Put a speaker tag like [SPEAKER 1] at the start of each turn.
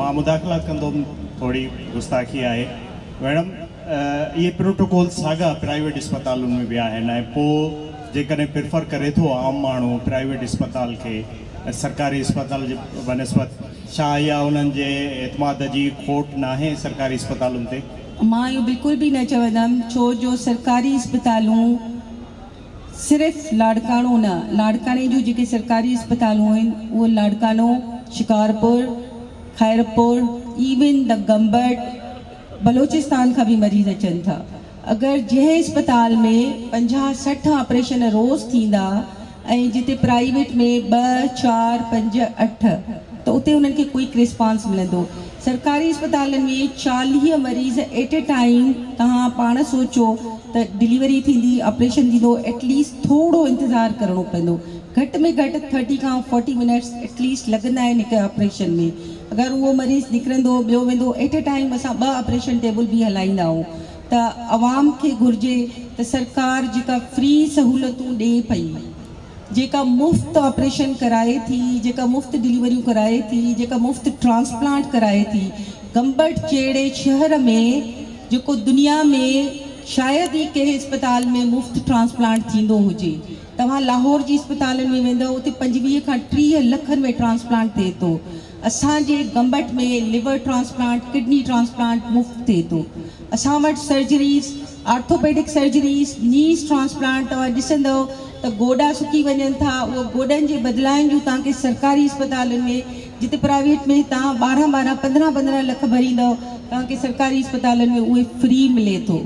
[SPEAKER 1] مان مداخلت ڪندم، ٿوري گستاخي آهي ميڊم. اهي پروٽوڪول ساڳا پرائيويٽ اسپتالن ۾ به آهن ۽ پوء جيڪڏهن پريفر ڪري ٿو عام ماڻهو پرائيويٽ اسپتال کي سرڪاري اسپتال جي بنسبت، ڇا اها انهن جي اعتماد جي کوٽ ناهي سرڪاري اسپتالن تي؟
[SPEAKER 2] مان اهو بلڪل به نه چوندم، ڇو جو سرڪاري اسپتالون صرف لاڙڪاڻو نه، لاڙڪاڻي جون جيڪي سرڪاري اسپتالون آهن اهي لاڙڪاڻو، شڪارپور، خيرپور، ايون the Gambat, Balochistan کان به مريض اچن ٿا. اگر جنهن اسپتال ۾ 50 60 آپريشن روز ٿيندا ۽ جتي پرائيويٽ ۾ 2 4 5 8 ته اتي انهن کي ڪوئڪ ريسپانس ملندو. سرڪاري اسپتالن ۾ 40 مريض ايٽ اي ٽائيم، توهان پاڻ سوچو ته ڊليوري ٿيندي، آپريشن ٿيندو، ايٽ ليسٽ ٿورو انتظار ڪرڻو پوندو، گهٽ ۾ گهٽ 30 کان 40 منٽس ايٽ ليسٽ لڳندا آهن هڪ آپريشن ۾. اگر اهو مريض نڪرندو ٻيو ويندو، ايٽ اي ٽائيم اسان 2 آپريشن ٽيبل به هلائيندا آهيون. ته عوام کي گهرجي ته سرڪار جيڪا فري سهولتون ڏئي پئي، جيڪا مفت آپريشن ڪرائي ٿي، جيڪا مفت ڊليوريون ڪرائي ٿي، جيڪا مفت ٽرانسپلانٽ ڪرائي ٿي، گمبٽ جهڙي شهر ۾ جيڪو دنيا ۾ شايد ئي ڪنهن اسپتال ۾ مفت ٽرانسپلانٽ ٿيندو هجي. توهان لاهور جي اسپتالن ۾ ويندؤ اتي 25 کان 30 لکن ۾ ٽرانسپلانٽ ٿئي ٿو. اسان جي Gambat ۾ liver transplant, kidney transplant مفت ٿئي ٿو. اسان وٽ سرجريز، آرٿوپيڊڪ سرجريز، نيز ٽرانسپلانٽ، توهان ڏسندؤ ته گوڏا سڪي وڃن ٿا، اهو گوڏن جي بدلائن جون توهان کي سرڪاري اسپتالن ۾، جتي پرائيويٽ ۾ توهان 12 12 15 15 لک ڀريندؤ، توهان کي سرڪاري اسپتالن ۾ اهي فري ملي ٿو.